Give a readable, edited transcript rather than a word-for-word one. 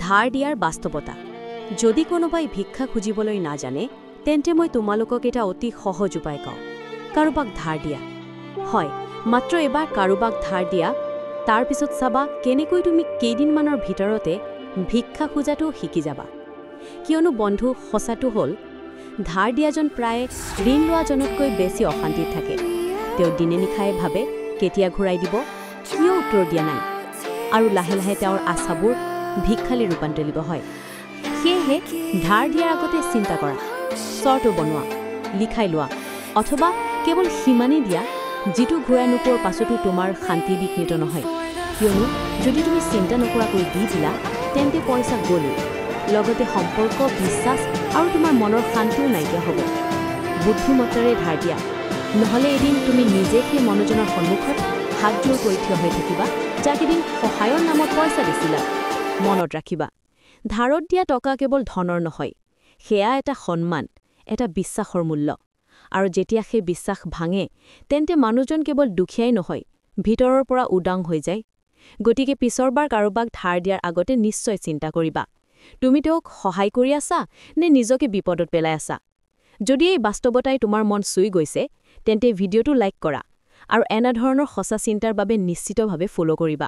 ধাৰ দিয়াৰ বাস্তৱতা। যদি কোনোবাই ভিক্ষা খুজিবলৈ নাজানে, তেন্তে মই তোমালোকক এটা অতি সহজ উপায় কওঁ: কাৰোবাক ধাৰ দিয়া। হয়, মাত্ৰ এবাৰ কাৰোবাক ধাৰ দিয়া। তাৰপিছত চাবা কেনেকৈ তুমি কেইদিনমানৰ ভিতৰতে ভিক্ষা খোজাটো শিকি যাবা। কিয়নো বন্ধু, সঁচাটো হ'ল, ধাৰ দিয়াজন প্ৰায়ে ঋণ লোৱাজনতকৈ বেছি অশান্তিত থাকে। তেওঁ দিনে নিশাই ভাবে, কেতিয়া ঘূৰাই দিব, কিয় উত্তৰ দিয়া নাই, আৰু লাহে লাহে তেওঁৰ আশাবোৰ ভিক্ষালৈ ৰূপান্তৰিত হয়। সেয়েহে ধাৰ দিয়াৰ আগতে চিন্তা কৰা, চৰ্ত বনোৱা, লিখাই লোৱা অথবা কেৱল সিমানেই দিয়া যিটো ঘূৰাই নোপোৱাৰ পাছতো তোমাৰ শান্তি বিঘ্নিত নহয়। কিয়নো যদি তুমি চিন্তা নকৰাকৈ দি দিলা, তেন্তে পইচা গ'লেই, লগতে সম্পৰ্ক, বিশ্বাস আৰু তোমাৰ মনৰ শান্তিও নাইকিয়া হ'ব। বুদ্ধিমত্তাৰে ধাৰ দিয়া, নহ'লে এদিন তুমি নিজে সেই মানুহজনৰ সন্মুখত হাতযোৰ কৰি থিয় হৈ থাকিবা, যাক এদিন সহায়ৰ নামত পইচা দিছিলা। মনত ৰাখিবা, ধাৰত দিয়া টকা কেৱল ধনৰ নহয়, সেয়া এটা সন্মান, এটা বিশ্বাসৰ মূল্য। আৰু যেতিয়া সেই বিশ্বাস ভাঙে, তেন্তে মানুহজন কেৱল দুখীয়াই নহয়, ভিতৰৰ পৰা উদং হৈ যায়। গতিকে পিছৰবাৰ কাৰোবাক ধাৰ দিয়াৰ আগতে নিশ্চয় চিন্তা কৰিবা, তুমি তেওঁক সহায় কৰি আছা নে নিজকে বিপদত পেলাই আছা। যদি এই বাস্তৱতাই তোমাৰ মন চুই গৈছে, তেন্তে ভিডিঅ'টো লাইক কৰা আৰু এনেধৰণৰ সঁচা চিন্তাৰ বাবে নিশ্চিতভাৱে ফ'ল' কৰিবা।